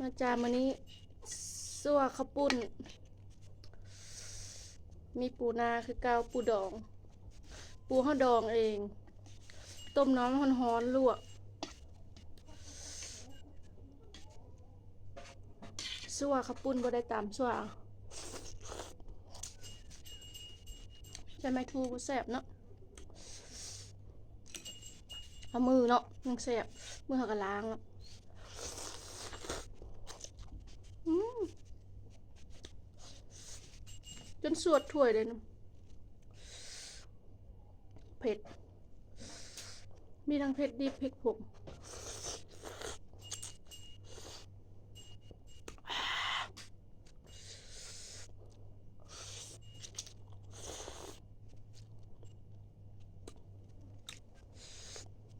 ມາຈ້າ ມື້ນີ້ ຊົ່ວເຂົ້າປຸ້ນ ມີປູນາຄືເກົ່າ ປູດອງ ປູເຮົາດອງເອງ ຕົ້ມນ້ຳຮ້ອນໆ ລວກ ຊົ່ວເຂົ້າປຸ້ນ ບໍ່ໄດ້ຕຳ ຊົ່ວເອົາ ໃສ່ໄມ້ທູ່ແຊບເນາະ. ເອົາມືເນາະ ຍັງແຊບ ມືເຮົາກໍລ້າງແລ້ວ ອືມ ຈົນສວດຖ້ວຍເລີຍນະ ເຜັດ ມີທັງເຜັດດິບ ເຜັດຜົງ.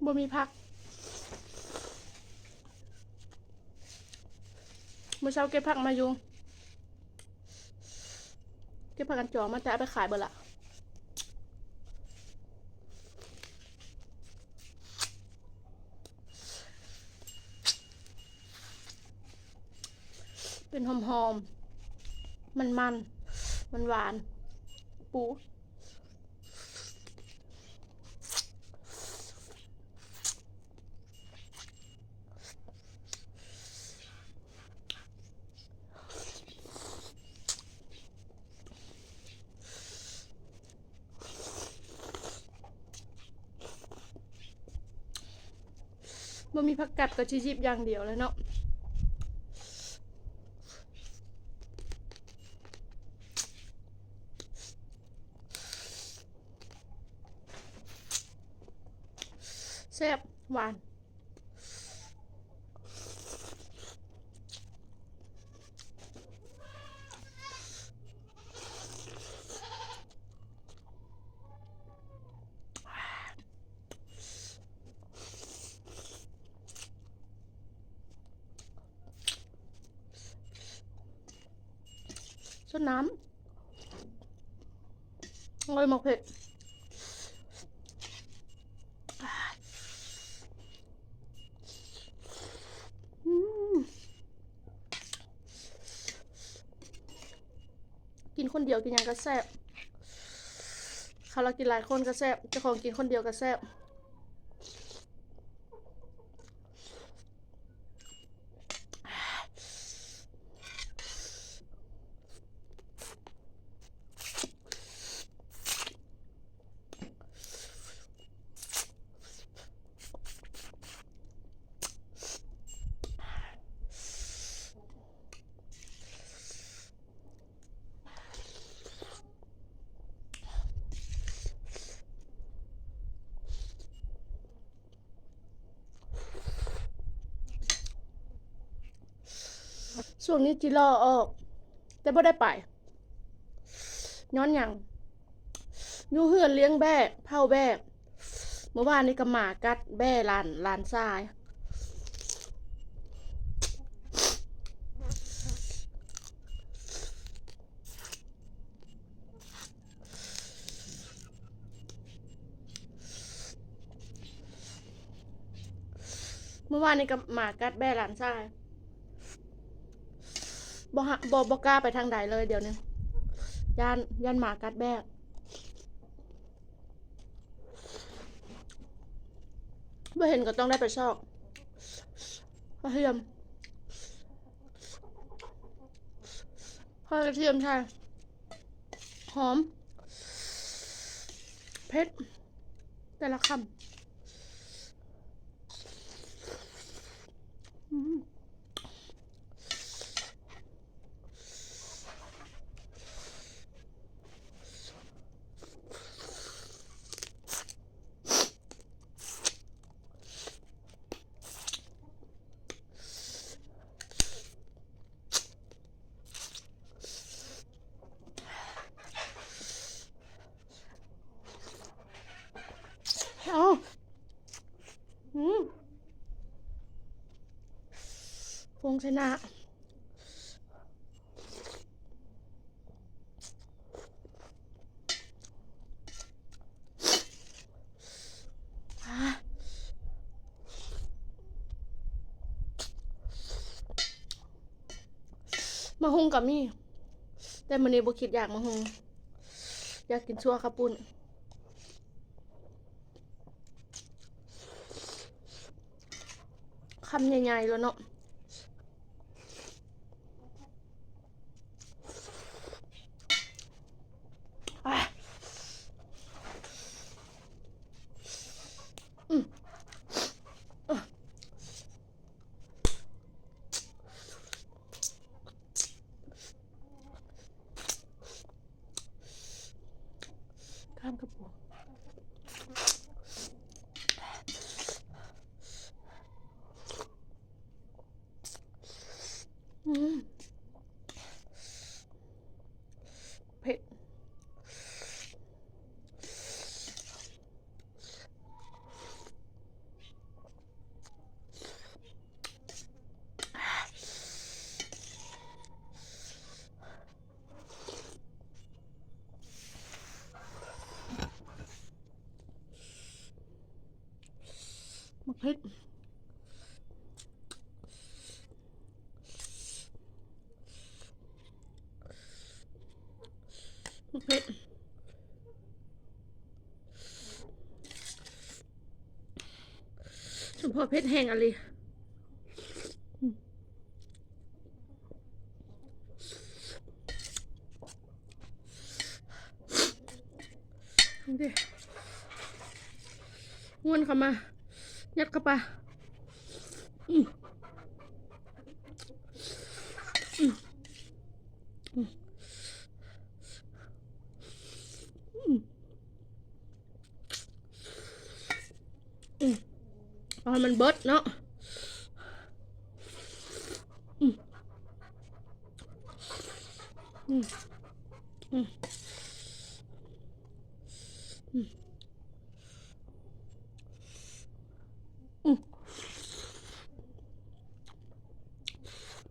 ບໍ່ມີຜັກ ມື້ເຊົ້າເກັບຜັກມາຢູ່ ເກັບຜັກກັນຈອງມາ ແຕ່ເອົາໄປຂາຍເບິດລະ. ເປັນຫອມໆ ມັນໆ ຫວານໆ ປູ. ບໍ່ມີຜັກກັດກໍຊິຫຍິບຢ່າງດຽວແຫຼະເນາະ ແຊບ ຫວານ. ຊົດນ້ຳ ໂອ້ຍ ໝາກເຜັດ ອືມ ກິນຄົນດຽວກິນຫຍັງກໍແຊບ ຄັນວ່າກິນຫຼາຍຄົນກໍແຊບ ເຈົ້າຂອງກິນຄົນດຽວກໍແຊບ. ຊ່ວງນີ້ຈິລໍອອກ ແຕ່ບໍ່ໄດ້ໄປ ຍ້ອນຫຍັງ? ຢູ່ເຮືອນລ້ຽງແບ້ ເຝົ້າແບ້ ມື້ວານນີ້ກໍໝາກັດແບ້ຫຼານ ຫຼານຊາຍ. ມື້ວານນີ້ກໍໝາກັດແບ້ຫຼານຊາຍ ບໍ່ຫະ ບໍ່ ບໍ່ກ້າໄປທາງໃດເລີຍດຽວນີ້ ຢ້ານ ຢ້ານໝາກັດແບ້. ບໍ່ເຫັນກໍຕ້ອງໄດ້ໄປຊອກ ກະທຽມ ທອດກະທຽມໃສ່ ຫອມ ເຜັດ ແຕ່ລະຄຳ ອືມ. ເອົາ ອືມ ຟົງຊະນະ. ອ່າ. ໝາກຫຸ່ງກໍມີ ແຕ່ມື້ນີ້ບໍ່ຄິດຢາກໝາກຫຸ່ງ ຢາກກິນຊົ່ວເຂົ້າປຸ້ນ ຄຳໃຫຍ່ໆ ໂລດເນາະ. ຂ້າມກະປຸງ ອືມ ເຜັດ. ໝາກເຜັດ ໝາກເຜັດ ສົມພໍເຜັດແຮງອີ່ຫຼີ. ນີ້ ມ້ວນເຂົ້າມາ ຍັດເຂົ້າໄປ ອືມ ອືມ ອືມ ອືມ ອືມ ເອົາໃຫ້ມັນເບິດເນາະ ອືມ ອືມ ອືມ ອືມ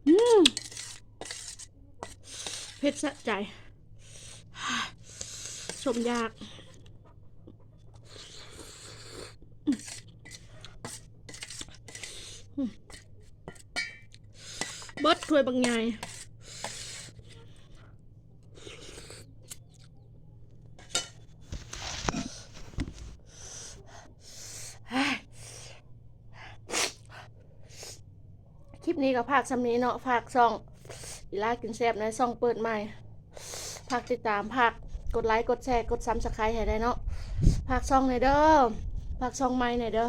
ອືມ ເຜັດສະໃຈ ສົມຢາກ. ເບິດຖ້ວຍບັກໃຫຍ່ ຄລິບນີ້ກໍຝາກສ່ຳນີ້ເນາະ ຝາກຊ່ອງອີ່ຫຼ້າກິນແຊບໃນ ຊ່ອງເປີດໃໝ່ ຝາກຕິດຕາມ ຝາກກົດໄລ ກົດແຊ ກົດ Subscribe ໃຫ້ແດ່ເນາະ ຝາກຊ່ອງແດ່ເດີ ຝາກຊ່ອງໃໝ່ແດ່ເດີ.